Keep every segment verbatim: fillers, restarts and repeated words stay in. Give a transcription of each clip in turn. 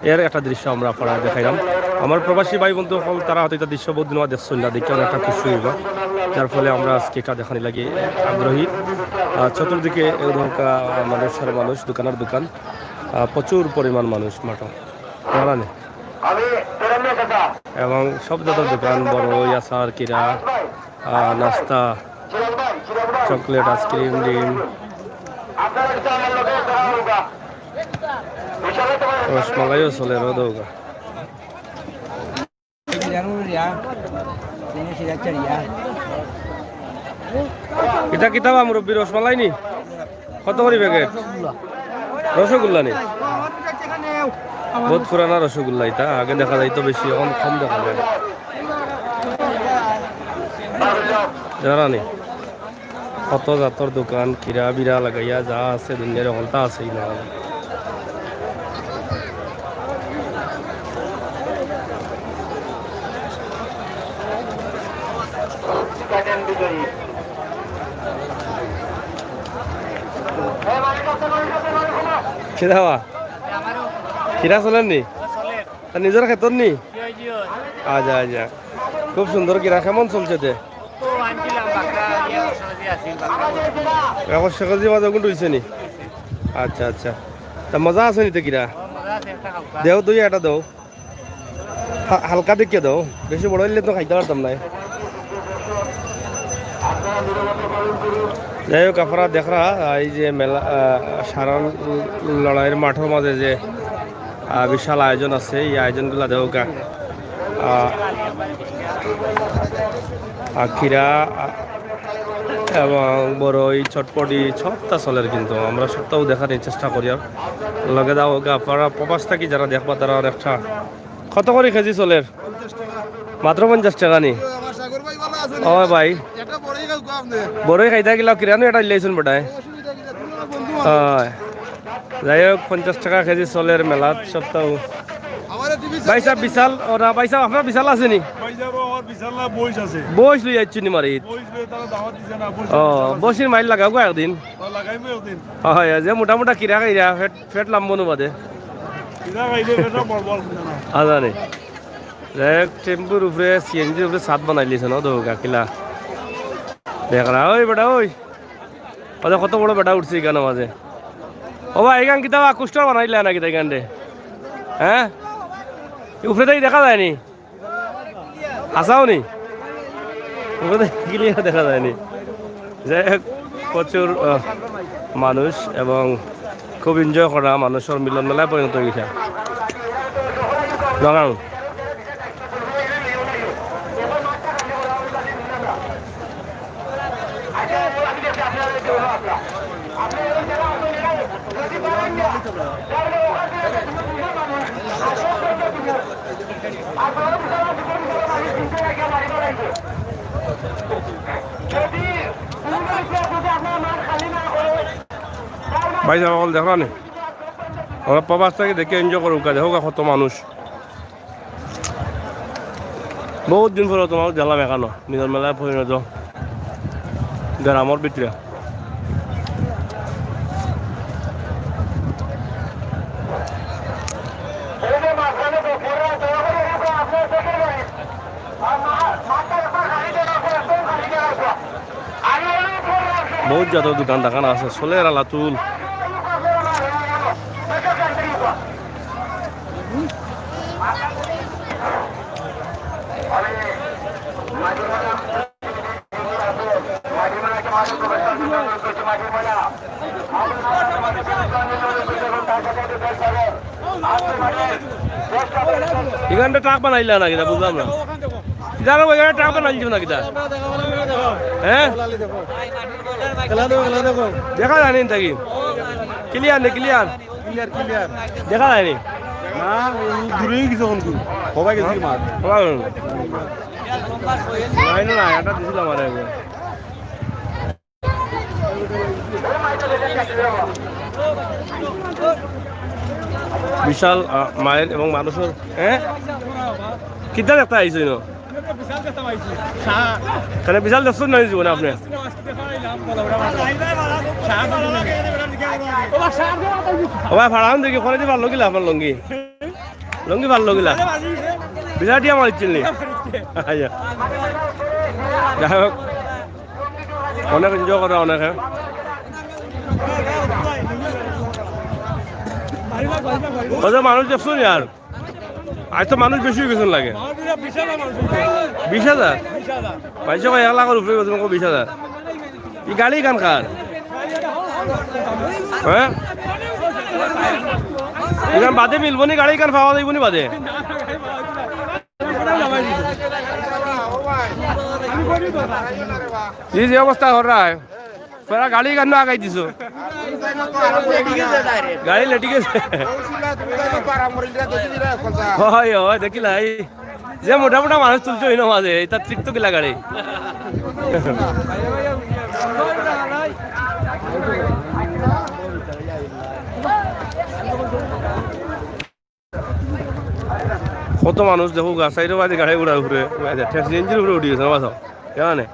এর একটা দৃশ্য আমরা আপনারারে দেখাইলাম। আমার প্রবাসী ভাই বন্ধু অকল, তারা হয়তো ইটা দৃশ্য বহুত দিন বাদে দেখছইন না, দেখে অনেকটা খুশি অইবা, যার ফলে আমরা আজকে ইটা দেখানি লাগি আগ্রহী। আহ, চতুর্দিকে এরকম মানুষ আর মানুষ, দোকান আর দোকান, আহ, প্রচুর পরিমাণ মানুষ মাঠো, জানা নি? এবং সব জাতর দোকান, বড়ই, আচার, কিরা, আহ, নাস্তা, চকলেট, আইসক্রিম, ডিম, রসমালাইও চলে, রোদ হোগা। ইটা কিতা বা মুরব্বি, রসমালাই নি? কত করি প্যাকেট? রসগোল্লা নি? বহুত পুরানা রসগোল্লা ইটা, আগে দেখা যাইতো বেশি, এখন কম দেখা যায়। জানা নি? কত জাতর দোকান, কিরা বিরা লাগাইয়া যা আছে দুনিয়ার, হকলতা আছে ইনো। কিরা বা? কিরা চলের নি? তা নিজর খেতর নি? আচ্ছা, আচ্ছা। খুব সুন্দর কিরা, কেমন চলছে তে? একশো কেজি মাঝে গুণ রইছে নি? আচ্ছা, আচ্ছা। তা মজা আছে নি তে কিরা? দেও, দুই একটা দেও। হা-, হালকা দেখিয়া দেও, বেশি বড় অইলে তো খাইতাম পারতাম নায়। যাই হোক, আপনারা দেখরা, আহ, এই যে মেলা, আহ, সারন লড়াইর মাঠর মাঝে যে, আহ, বিশাল আয়োজন আছে, এই আয়োজনগুলা দেখউক্কা। আহ, আখিরা, আহ, এবং বড়ই, চটপটি সবতা চলের, কিন্তু আমরা সবতাউ দেখানির চেষ্টা করিয়ার। লগে দেখউক্কা, আপনারা প্রবাস থাকি যারা দেখবা, তারা অনেকটা কত করি কেজি চলের? মাত্র পঞ্চাশ টেকা নি? ও ভাই, বড়ই খাইতা গিলাও, কিরানো এটা ইলাইছইন বেটায়। অয়। যাই হোক, পঞ্চাশ টেকা কেজি চলের মেলাত সবতাউ। ভাই সাহেব, বিশাল, ওরা ভাই সাহেব, আপনার বিশাল আছে নি? ভাই সাহেব, আমার বিশাল না, বইস আছে। বইস লই আইছইন নি মারি? বইস লই, তারা দাওয়াত দিছে না, বইস ও, আছে। বইসির মাইল লাগাউক্কা একদিন। ও, লাগাইমু একদিন। অয়, যে মোটা মোটা কিরা খাইরা, পেট, পেট লাম্বো নু বাদে। কিরা খাইলে পেটটা বড় বড় বুঝে না। আজানে। দেখ, টেম্পুর উপরে, সিএনজির উপরে ছাদ বানাইলিছে না, তো গাকিলা। দেখরা, ওই বেটা, ওই। ওই দেখ, কত বড় বেটা উঠছে ইখানর মাঝে। ও ভাই, ইখান কিতা বা কুস্টার বানাইলা না কিতা ইখান রে? হ্যাঁ? উপরে থাকি দেখা যায় নি? আসাও নি? উপরে থাকি clear দেখা যায় নি? যাই হোক, প্রচুর, আহ, মানুষ এবং খুব enjoy করা মানুষর মিলন মেলায় পরিণত অই গেছে। লাগাও। ভাই সাহেব, অকল দেখরা নি? আমরা প্রবাস থাকি দেখি enjoy করউক্কা, দেখউক্কা কত মানুষ। বহুত দিন পরে তোমার গেলাম ইখানো, মিলন মেলায় পরিণত গ্রামর ভিতরে। বহুত জাতর দোকান দেখান আছে, চলের আলাতুল। ইখানটা ট্রাক বানাইলা না কিতা, বুঝলাম না। জানো, ওইখানে ট্রাক বানাইছো না কিতা? হ্যাঁ? দেখা যায়নি থাকি। Clear নি, clear। Clear, clear। দেখা যায়নি। না, দূরেই গেছে কোন কি? হবাই গেছে কি মাছ? হবাই গেছে। নাই, না, না, এটা দিছিলাম আরে আগে। বিশাল, আহ, মাইল এবং মানুষর, হ্যাঁ? কিতা দেখতা আইছো ইনো? কেনে বিশাল দেখছইন না জীবনে আপনে? ও ভাই, ফাড়ান দেখি, করে দিবার লগিলা আপনার লুঙ্গি। লুঙ্গি ভালো লাগিলা। বিশাল টিয়া মারিচ্ছিল নি? আইয়া। যাই হোক, অনেক এনজয় করা অনেকে। কত মানুষ দেখছো নি আর? আজ তো মানুষ বেশি অই গেছে লাগে। বিশ হাজার? মানষে কয় এক লাখর উপরে গেছে, বিশ হাজার। ই গাড়ি ইখান কার? হ্যাঁ? ইখান বাদে মিলবো নি, গাড়ি ইখান পাওয়া যাইবো নি বাদে? জি, যে অবস্থা করা হয়। তোরা গাড়ি ইখান আগাই দিছো। গাড়ি লেটি গেছে। হয়, হয়, দেখিলাই। যে মোটা মোটা মানুষ তুলছে ওই মাঝে, এটা ট্রিক তো গিলা গাড়ি। কত মানুষ দেখো গা, সাইডে বাদে গাড়ি ঘোড়া উপরে, সিএনজির উপরে উঠি গেছে, বাঁচাও। জানে?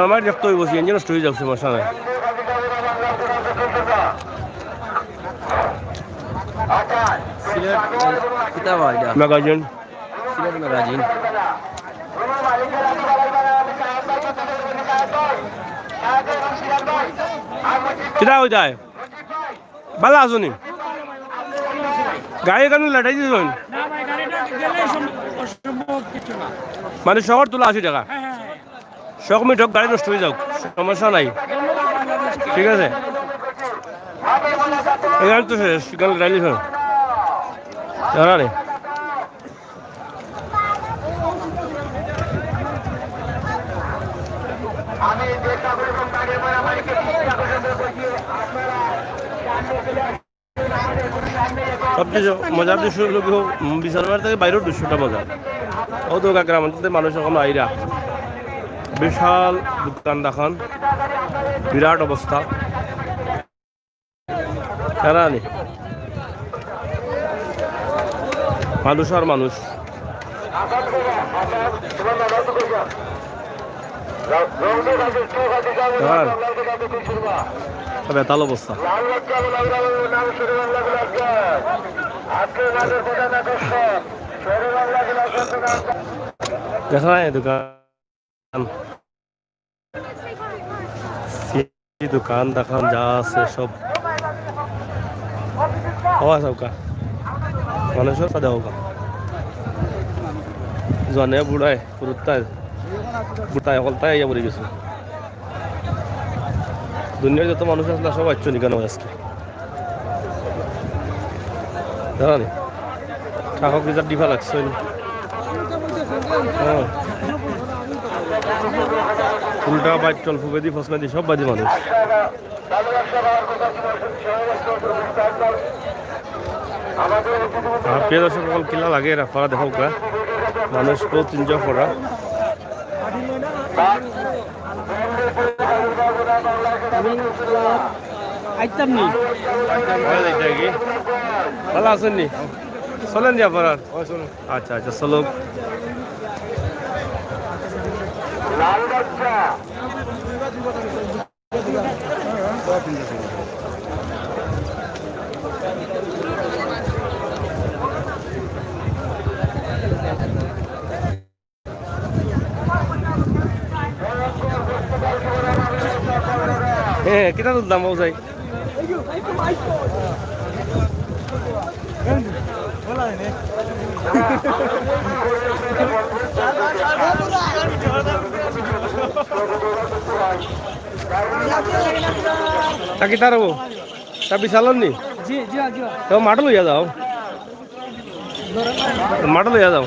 আমার দেখতে হইব, সিএনজি নষ্ট হয়ে যাচ্ছে, সমস্যা নাই। সিলেট, এ, কিতা বা এটা? ম্যাগাজিন। সিলেট ম্যাগাজিন। কিতা হয়ে যায়? ভালা আছো নি? গাড়ি কেন লেটাই দিছো? না ভাই, গাড়িটা গেলেই সম-, অসম্ভব কিছু না। মানে শহর তুলা আশি টাকা। হ্যাঁ, হ্যাঁ, হ্যাঁ। শখ মিট হোক, গাড়ি নষ্ট হয়ে যাক, সমস্যা নাই। ধন্যবাদ বাংলাদেশকে। ঠিক আছে, এখানে তো শেষ, এখানে লেটাই দিছো। জানা নেই। সবচেয়ে মজার দৃশ্য হলো কি, উম, বিশাল মার্কেট থেকে বাইরেও দৃশ্যটা মজা। ও তো গ্রামাঞ্চল থেকে মানুষ এখন আইরা, বিশাল দোকান দেখান, বিরাট অবস্থা। তারা নি মানুষ আর মানুষ। আর বেতাল অবস্থা। দেখা নাই দোকান। এই দোকান দোকান যা আছে সব। ও, আছে ওকা। মানুষের সাথে ওকা। জনে বুড়ায়, ফুরুত্তায়, বুড়ায়, হকলতায় ইয়া পড়ে গেছে। দুনিয়ার যত মানুষ আছে না, সব আইচ্ছ নিকানো আজকে। জানো নি? কাকো কি যার ডিফা লাগছে নি? হ্যাঁ। উল্টা বাইট, টল ফুকে দি, ফসকা দি, সব বাদে মানুষ। আর প্রিয় দর্শক, সকল কিলা লাগে এরা ফারা দেখো গা। মানুষ বহুত এনজয় করা। আমি আইতাম নি। ভালো আছেন নি? চলেন দিয়া পারার। আচ্ছা, আচ্ছা, চলো। হ্যাঁ, কিতা তুলতাম, ও যাই। তা কিতা রবো? তা বিশালর নি? জি, জি, জি। তো মাঠো লইয়া যাও। মাঠো লইয়া যাও।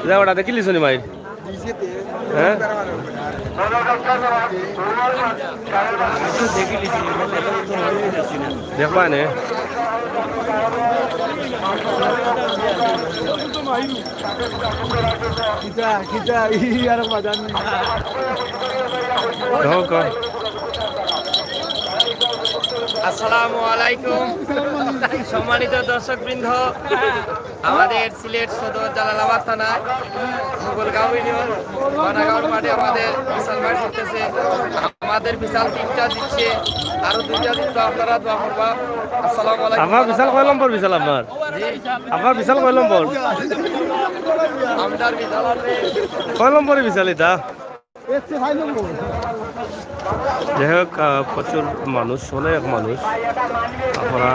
যা, ওটা দেখিলিস নি মাইর? হ্যাঁ? দেখবা নে। কিতা, কিতা, ই আর বাজার নেই। দেখো কা। আসসালামু আলাইকুম। সম্মানিত দর্শকবৃন্দ, আমাদের সিলেট সদর জালালাবাদ থানায় মুগলগাঁও ইউনিয়ন বানাগাঁওর মাঠে আমাদের বিশাল মাঠ জিততেছে। আমাদের বিশাল তিনটা জিতছে, আরো দুইটা জিততো। আপনারা দোয়া করবা। আসসালামু আলাইকুম। আপনার বিশাল কয় নম্বর বিশাল আপনার? জি। আপনার বিশাল কয় নম্বর? আমরার বিশাল আছে। কয় নম্বরই বিশাল এটা? যাই হোক, আহ, প্রচুর মানুষ, অনেক মানুষ। আপনারা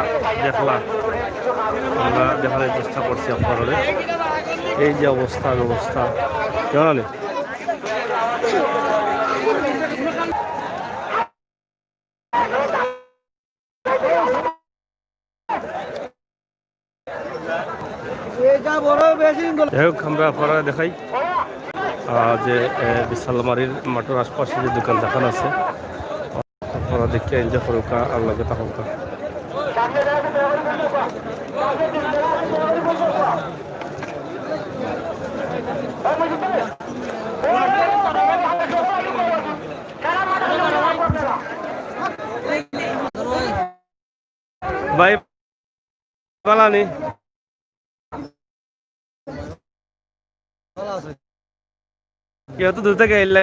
দেখলা, আমরা দেখানোর চেষ্টা করছি আপনারা। এই যে অবস্থা, ব্যবস্থা, জানালে। যাই হোক, আমরা আপনারা দেখাই, আহ, যে, এ, বিশালমারির মাঠর আশপাশে যে দোকান যেখান আছে, আপনারা দেখে enjoy করুকা আর লগে থাকুকা। ভাই, বালা নি? ভালা আছে। কেউ তো দূর থেকে আইলা,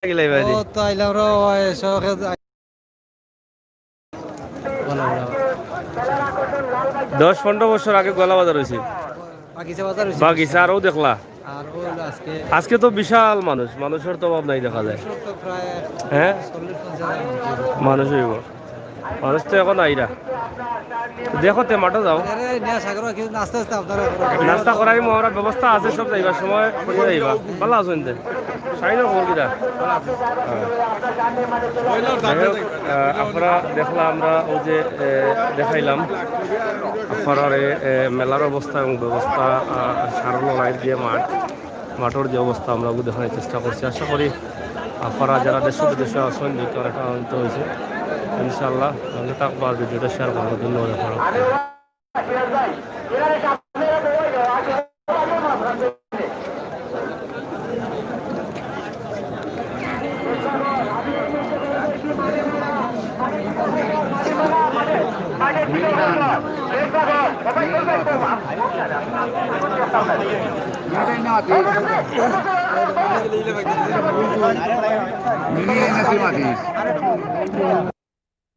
গেলাই ভাই। ও তো আইলাম রে, ওই শখে আই-, ভালা, ভালা। দশ পনেরো বছর আগে গোয়ালা বাজার হইছে। বাগিচা বাজার হইছে। বাগিচা আরও দেখলা। আর ওই আজকে আজকে তো বিশাল মানুষ, মানুষের তো অভাব নাই দেখা যায়। মানুষ তো প্রায় হ্যাঁ? চল্লিশ পঞ্চাশ হাজার মানুষ। মানুষ হইব। মানুষ তো এখন আইরা। দেখো তে মাঠে যাও। আরে, নিয়ে আশা করো, কিন্তু আস্তে আস্তে আপনারা নাস্তা করাই, আমরা ব্যবস্থা আছে, সব যাইবার সময় করে যাইবা। ভালা আছইন তে? শাহিনুর খবর কিতা? হ্যাঁ। যাই হোক, আহ, আপনারা দেখলা, আমরা ওই যে, আহ, দেখাইলাম আপনারা, আহ, মেলার অবস্থা এবং ব্যবস্থা, আহ, সারল লাইট দিয়ে মাঠ, মাঠর যে অবস্থা আমরা ওগুলো দেখানোর চেষ্টা করছি। আশা করি আপনারা যারা দেশ বিদেশে আছেন, ভিডিওটা অনেকটা আনন্দিত হয়েছে। ইনশাআল্লাহ, তাহলে থাকবো আর ভিডিওটা শেয়ার করার জন্য অনেক অনেক।